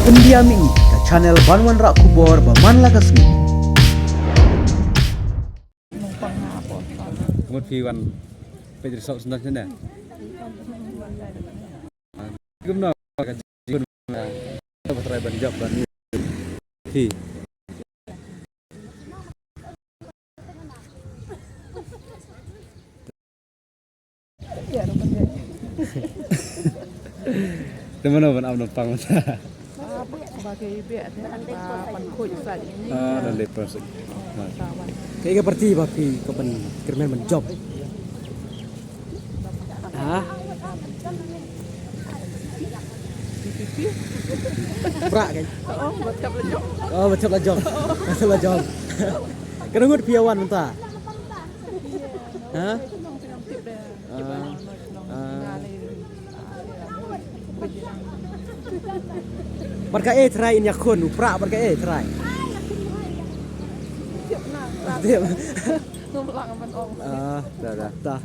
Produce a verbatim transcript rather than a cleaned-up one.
Pyndiam ïa ngi ka channel ban wanrah khubor ba man la ka sngi. Kumut phi wan peit result sdang sdang. Kumno ka jingkun ba trai ban jop ban phi. Te mano ban ap na pang mynta? Ba, ba, ba, ke ibe, ba, ban khuid sa ini. Ah, dan dei proses. Kaei ka parti ba phi kwah ban kyrmen ban jop? Ha? Pra kan? Oh, ba jop la jop. Oh, ba jop la jop. Ba jop la jop. Kano ngut phi wan mynta? Ha? Ah. Ah. Bad kaei trai in ïakhun u pra bad kaei trai. Tip. Ah, da da da.